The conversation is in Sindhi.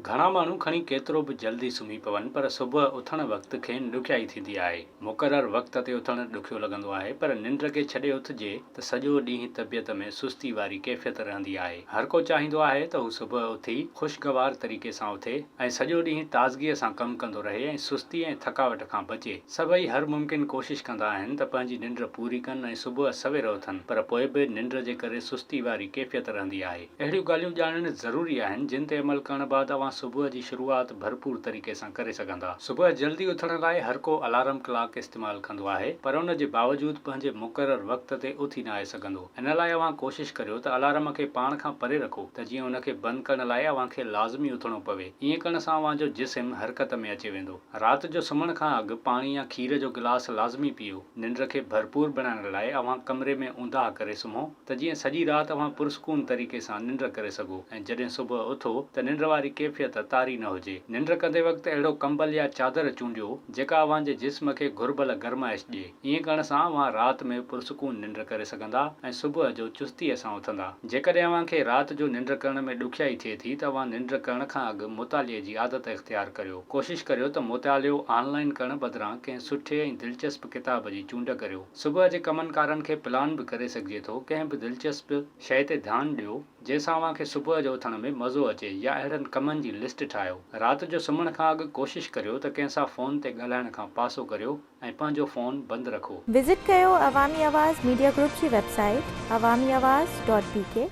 گهڻا ماڻهو کڻي ڪيترو به جلدي سمهي پون پر صبح اٿڻ وقت کين ڏکيائي ٿيندي آهي. مقرر وقت تي اٿڻ ڏکيو لڳندو آهي پر ننڊ کي ڇڏي اٿجي ته سڄو ڏينهن طبيعت ۾ سستي واري ڪيفيت رهندي آهي. هر ڪو چاهيندو آهي ته هو صبح اٿي خوشگوار طريقي سان اٿي ۽ سڄو ڏينهن تازگيء سان ڪم ڪندو رهي ۽ سستي ۽ ٿڪاوٽ کان بچي. سڀئي هر ممڪن ڪوشش ڪندا آهن ته پنهنجي ننڊ پوري ڪن ۽ صبح سوير اٿن پر پوء به ننڊ جي ڪري سستي واري ڪيفيت رهندي آهي. اهڙيون ڳالهيون ڄاڻڻ ضروري آهن، جن تي عمل ڪرڻ بعد اوهان صبح جي شروعات ڀرپور طريقي سان ڪري سگهندا. صبح جلدي اٿڻ لاء هر ڪو الارم ڪلاڪ استعمال ڪندو آهي، پر ان جي باوجود پنهنجي مقرر وقت تي اٿي ناهي سگهندو. ان لاء اوهان ڪوشش ڪريو ته الارم کي پاڻ کان پري رکو ته جيئن ان کي بند ڪرڻ لاء اوهان کي لازمي اٿڻو پوي. ائين ڪرڻ سان اوهان جو جسم حرڪت ۾ اچي ويندو. رات جو سمهڻ کان اڳ پاڻي يا کير جو گلاس لازمي پيئو. ننڊ کي ڀرپور بڻائڻ لاء اوهان ڪمري ۾ اونداهه ڪري سمهو ته جيئن سڄي رات اوهان پرسڪون طريقي سان ننڊ ڪري سگهو ۽ جڏهن صبح اٿو ته ننڊ واري ڪيفيت طاري نه هجي. ننڊ ڪندي وقت اهڙو ڪمبل يا چادر چونڊيو جيڪا اوهان جي جسم کي گهربل گرمائش ڏئي. ائين ڪرڻ سان اوهان رات ۾ پرسڪون ننڊ ڪري سگهندا ۽ صبح جو چستيء سان اٿندا. جيڪڏهن اوهان کي رات جو ننڊ ڪرڻ ۾ ڏکيائي ٿئي ٿي ته اوهان ننڊ ڪرڻ کان اڳ مطالعي جي عادت اختيار ڪريو. ڪوشش ڪريو ته مطالعو آن لائين ڪرڻ بدران ڪنهن سٺي ۽ دلچسپ ڪتاب جي چونڊ ڪريو. صبح جي ڪمن ڪارن کي پلان به ڪري سگهجي ٿو. ڪنهن به دلچسپ شيء تي ڌيان ڏيو، جنهن سان اوهان کي صبح جو اٿڻ ۾ مزو اچي يا اهڙن ڪمن جي لسٽ ٺاهيو. رات جو سمهڻ کان اڳ ڪوشش ڪريو ته ڪنهن سان فون تي ڳالهائڻ کان پاسو ڪريو ۽ پنهنجو فون بند رکو. وزٽ ڪيو عوامي آواز ميڊيا گروپ جي website Awami Awaz dot B K.